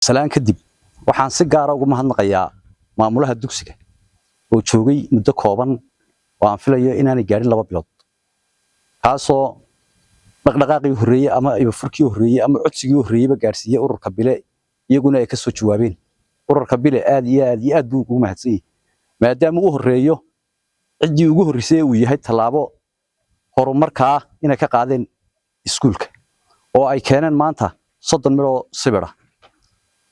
Salaan kadib, waxaan si gaara ugu mahadnaqayaa maamulaha dugsiga oo joogay muddo kooban oo aan filayo inaanay gaadhin 2 bilood, kaasoo dhaqdhaqaaqii horreeyey ama ibafurkii horreeyey ama codsigii horreeyeyba gaadhsiiyey ururka Bile, iyaguna ay ka soo jawaabeen. Ururka Bile aad iyo aad iyo aad buu ugu mahadsan yahay, maadaama uu horreeyo, ciddii ugu horreysay uu yahay, tallaabo horumarkaa inay ka qaadeen iskuulka oo ay keeneen maanta 30 midhoo sibir ah.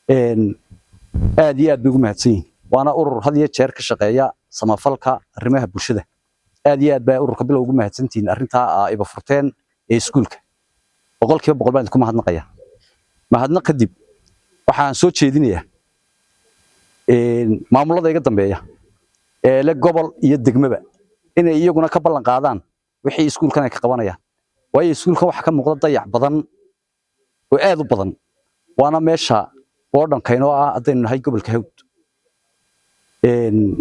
Aad iyo aad bay ugu mahadsan yihiin, waana urur had iyo jeer ka shaqeeya samafalka, arrimaha bulshada. Aad iyo aad baa ururka Bilow ugu mahadsantihiin arrintaa aa iba furteen ee iskuulka. 100% baan idinku mahadnaqaya. Mahadnaq kadib, waxaan soo jeedinayaa maamulada iga dambeeya ee le gobol iyo degmaba inay iyaguna ka ballan qaadaan wixii iskuulkan ay ka qabanayaan, waayo iskuulkan waxaa ka muuqda dayac badan oo aad u badan, waana meesha boodhankaynoo ah haddaynu nahay gobolka Hawd,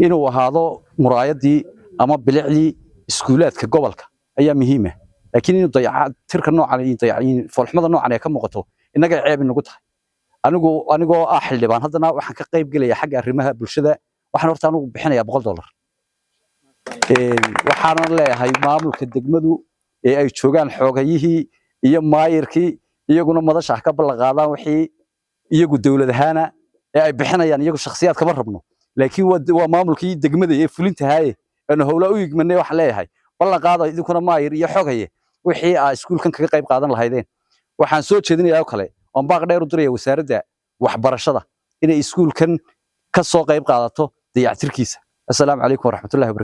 inuu ahaado muraayadii ama bilicdii iskuulaadka gobolka ayaa muhiima. Laakiin inuu dayaca tirka noocan iyo foolxumada noocan ay ka muuqato, innaga ceeb inagu tahay. Anigu anigoo ah xildhibaan, haddana waxaan ka qayb gelaya xagga arrimaha bulshada. Waxaan horta anigu bixinayaa $100. Waxaanan leeyahay maamulka degmadu ee ay joogaan xoogayihii iyo maayirkii, iyaguna madasha ka ballan qaadaan wixii iyagu dowlad ahaana ee ay bixinayaan. Iyagu shakhsiyaad kama rabno, laakiin waa maamulkii degmada ee fulinta haaye aanu howlaa u igmanay. Waxaan leeyahay ballan qaada idinkuna, maayir iyo xogaye, wixii aa iskuulkan kaga qayb qaadan lahaydeen. Waxaan soo jeedinayaa oo kale oon baaq dheer u diraya wasaaradda waxbarashada inay iskuulkan ka soo qayb qaadato dayactirkiisa. Assalaamu calaykum waraxmatullahi wabarakatu.